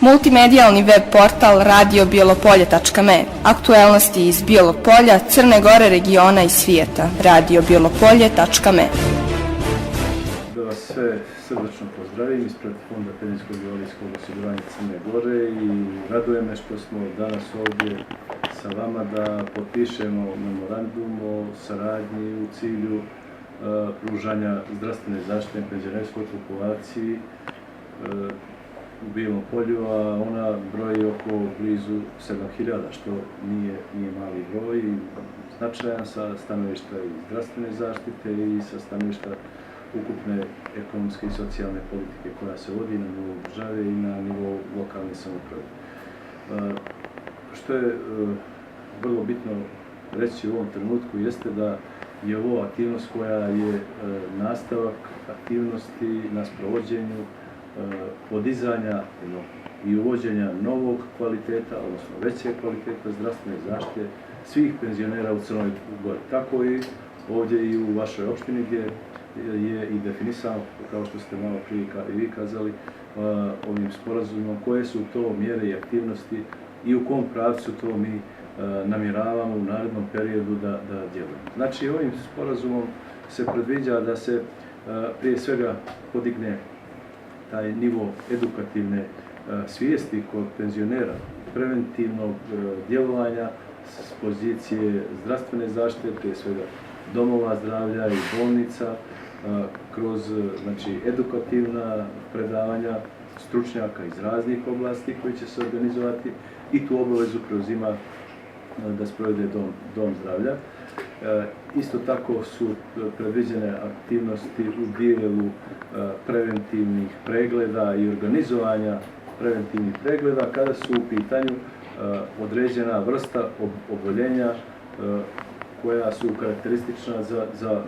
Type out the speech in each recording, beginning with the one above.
Multimedijalni web portal radiobijelopolje.me. Aktuelnosti iz Bijelog Polja, Crne Gore, regiona i svijeta. radiobijelopolje.me. Da vas sve srdačno pozdravim ispred Fonda penzijskog i invalidskog osiguranja Crne Gore i raduje me što smo danas ovdje sa vama da potpišemo memorandum o saradnji u cilju pružanja zdravstvene zaštite penzionerskoj populaciji u Bijelom Polju, a ona broji oko blizu 7000, što nije mali broj i značajan sa stanovišta i zdravstvene zaštite i sa stanovišta ukupne ekonomske i socijalne politike koja se vodi na nivou države i na nivou lokalne samouprave. Što je vrlo bitno reći u ovom trenutku jeste da je ovo aktivnost koja je nastavak aktivnosti na sprovođenju podizanja i uvođenja novog kvaliteta, odnosno veće kvaliteta zdravstvene zaštite svih penzionera u Crnoj Gori. Tako i ovdje i u vašoj opštini gdje je i definisano, kao što ste malo prije i vi kazali, ovim sporazumom, koje su to mjere i aktivnosti i u kom pravcu to mi namjeravamo u narednom periodu da djelujemo. Znači, ovim sporazumom se predviđa da se prije svega podigne taj nivo edukativne svijesti kod penzionera, preventivnog djelovanja s pozicije zdravstvene zaštite, prije svega domova zdravlja i bolnica, kroz edukativna predavanja stručnjaka iz raznih oblasti koji će se organizovati i tu obavezu preuzima da sprovede dom zdravlja. Isto tako su predviđene aktivnosti u dijelu preventivnih pregleda i organizovanja preventivnih pregleda kada su u pitanju određena vrsta oboljenja koja su karakteristična za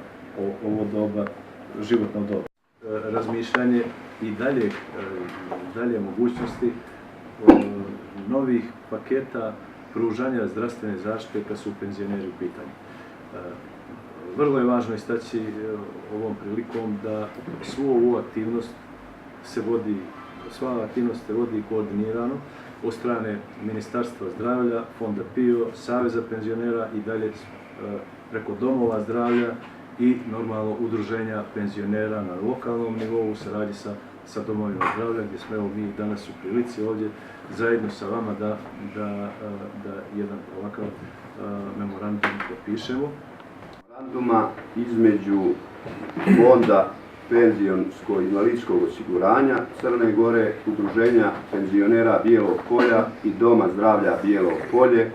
ovo doba, životno doba. Razmišljanje i dalje mogućnosti novih paketa pružanja zdravstvene zaštite kad su penzioneri u pitanju. Vrlo je važno istaći ovom prilikom da svu ovu aktivnost sva aktivnost se vodi koordinirano od strane Ministarstva zdravlja, Fonda PIO, Saveza penzionera i dalje preko domova zdravlja i normalno udruženja penzionera na lokalnom nivou u saradnji sa domovima zdravlja, gdje smo mi danas u prilici ovdje zajedno sa vama da jedan ovakav memorandum potpišemo. Memoranduma između Fonda penzijsko-invalidskog osiguranja Crne Gore, udruženja penzionera Bijelog Polja i Doma zdravlja Bijelo Polje,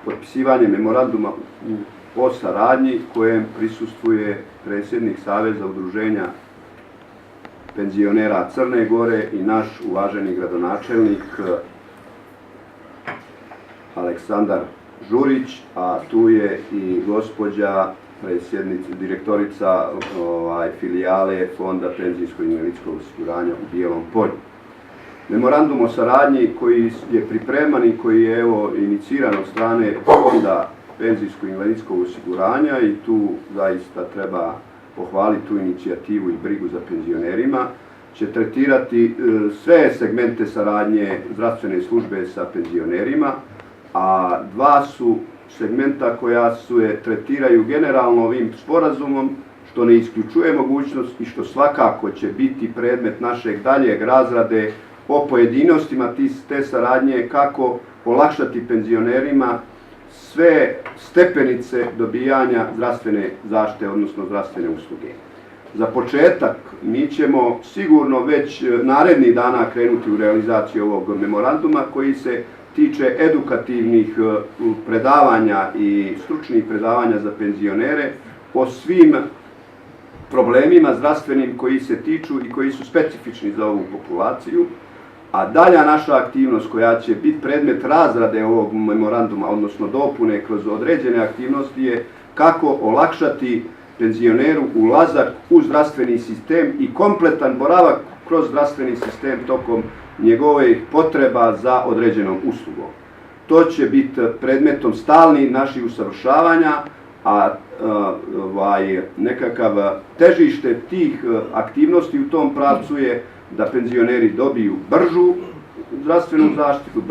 potpisivanje memoranduma o saradnji kojem prisustvuje predsjednik Saveza udruženja penzionera Crne Gore i naš uvaženi gradonačelnik Aleksandar Žurić, a tu je i gospođa direktorica filijale Fonda penzijsko-invalidskog osiguranja u Bijelom Polju. Memorandum o saradnji koji je pripreman i koji je iniciran od strane Fonda penzijsko-invalidskog osiguranja i tu zaista treba pohvaliti tu inicijativu i brigu za penzionerima, će tretirati sve segmente saradnje zdravstvene službe sa penzionerima, a dva su segmenta koja se tretiraju generalno ovim sporazumom, što ne isključuje mogućnost i što svakako će biti predmet našeg daljeg razrade o pojedinostima te saradnje, kako olakšati penzionerima sve stepenice dobijanja zdravstvene zaštite, odnosno zdravstvene usluge. Za početak, mi ćemo sigurno već narednih dana krenuti u realizaciju ovog memoranduma koji se tiče edukativnih predavanja i stručnih predavanja za penzionere o svim problemima zdravstvenim koji se tiču i koji su specifični za ovu populaciju, a dalja naša aktivnost koja će biti predmet razrade ovog memoranduma, odnosno dopune kroz određene aktivnosti, je kako olakšati penzioneru ulazak u zdravstveni sistem i kompletan boravak kroz zdravstveni sistem tokom njegove potreba za određenom uslugom. To će biti predmetom stalnih naših usavršavanja, a nekakav težište tih aktivnosti u tom pravcu je da penzioneri dobiju bržu zdravstvenu zaštitu,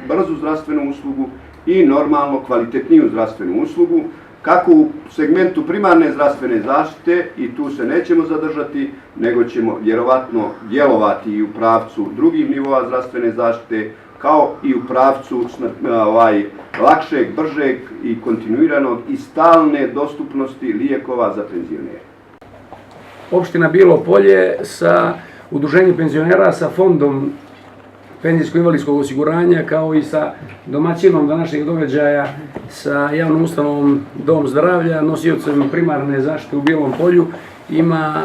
brzu zdravstvenu uslugu i normalno kvalitetniju zdravstvenu uslugu, kako u segmentu primarne zdravstvene zaštite, i tu se nećemo zadržati, nego ćemo vjerovatno djelovati i u pravcu drugih nivoa zdravstvene zaštite, kao i u pravcu lakšeg, bržeg i kontinuiranog i stalne dostupnosti lijekova za penzionere. Opština Bijelo Polje sa Udruženjem penzionera, sa Fondom penzijsko-invalidskog osiguranja, kao i sa domaćinom današnjeg događaja, sa javnom ustanovom Dom zdravlja, nosiocem primarne zaštite u Bijelom Polju, ima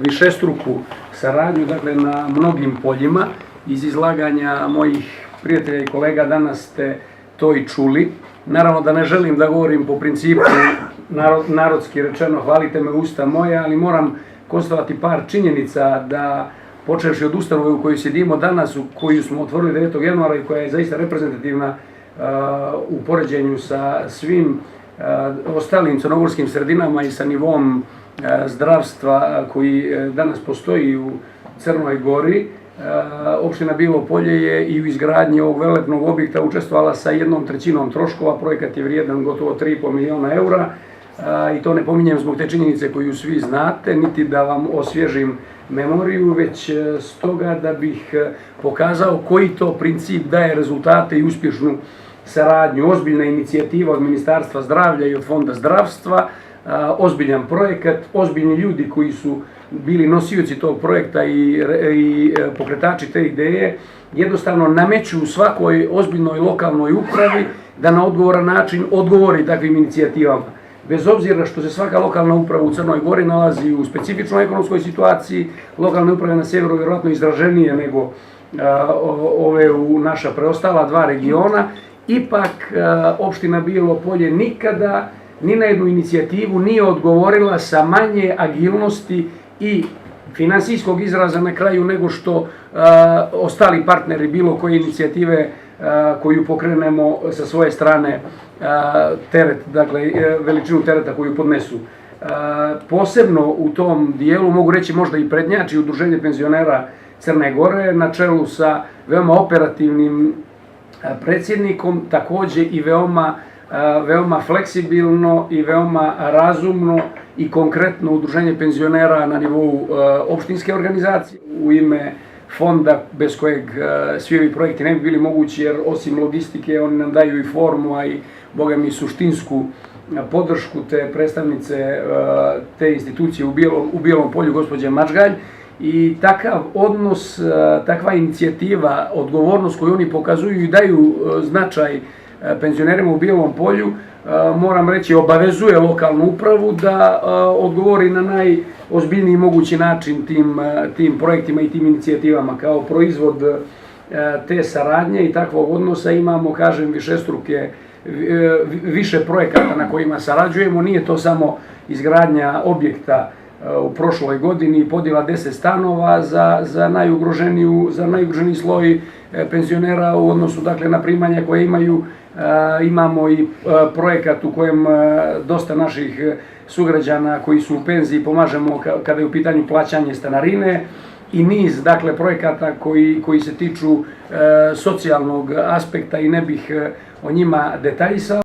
višestruku saradnju, dakle, na mnogim poljima. Iz izlaganja mojih prijatelja i kolega danas ste to i čuli. Naravno da ne želim da govorim po principu narodski rečeno hvalite me usta moja, ali moram konstatovati par činjenica da, počevši od ustanove u kojoj sedimo danas, u koju smo otvorili 9. januara i koja je zaista reprezentativna u poređenju sa svim ostalim crnogorskim sredinama i sa nivom zdravstva koji danas postoji u Crnoj Gori, opština Bijelo Polje je i u izgradnji ovog velelepnog objekta učestvovala sa 1/3 troškova. Projekat je vrijedan gotovo 3,5 miliona eura, i to ne pominjem zbog te činjenice koju svi znate, niti da vam osvježim memoriju, već stoga da bih pokazao koji to princip daje rezultate i uspješnu saradnju. Ozbiljna inicijativa od Ministarstva zdravlja i od Fonda zdravstva, ozbiljan projekat, ozbiljni ljudi koji su bili nosioci tog projekta i pokretači te ideje, jednostavno nameću svakoj ozbiljnoj lokalnoj upravi da na odgovoran način odgovori takvim inicijativama. Bez obzira što se svaka lokalna uprava u Crnoj Gori nalazi u specifičnoj ekonomskoj situaciji, lokalne uprave na sjeveru vjerojatno izraženije nego ove u naša preostala dva regiona, ipak opština Bijelo Polje nikada ni na jednu inicijativu nije odgovorila sa manje agilnosti i finansijskog izraza na kraju nego što ostali partneri bilo koje inicijative koju pokrenemo sa svoje strane teret, dakle veličinu tereta koju podnesu. Posebno u tom dijelu mogu reći možda i prednjači Udruženje penzionera Crne Gore na čelu sa veoma operativnim predsjednikom, takođe i veoma fleksibilno i veoma razumno i konkretno Udruženje penzionera na nivou opštinske organizacije. U ime fonda bez kojeg svi ovi projekti ne bi bili mogući, jer osim logistike oni nam daju i formu, a i boga mi suštinsku podršku te predstavnice te institucije u Bijelom Polju, gospođe Mačgalj. I takav odnos, takva inicijativa, odgovornost koju oni pokazuju i daju značaj penzionerima u Bijelom Polju, moram reći, obavezuje lokalnu upravu da odgovori na najozbiljniji mogući način tim projektima i tim inicijativama. Kao proizvod te saradnje i takvog odnosa imamo, kažem, više projekata na kojima sarađujemo. Nije to samo izgradnja objekta u prošloj godini, podjela 10 stanova za najugroženiji sloj penzionera u odnosu, dakle, na primanja koje imaju. Imamo i projekat u kojem dosta naših sugrađana koji su u penziji pomažemo kada je u pitanju plaćanje stanarine i niz, dakle, projekata koji se tiču socijalnog aspekta i ne bih o njima detaljisao.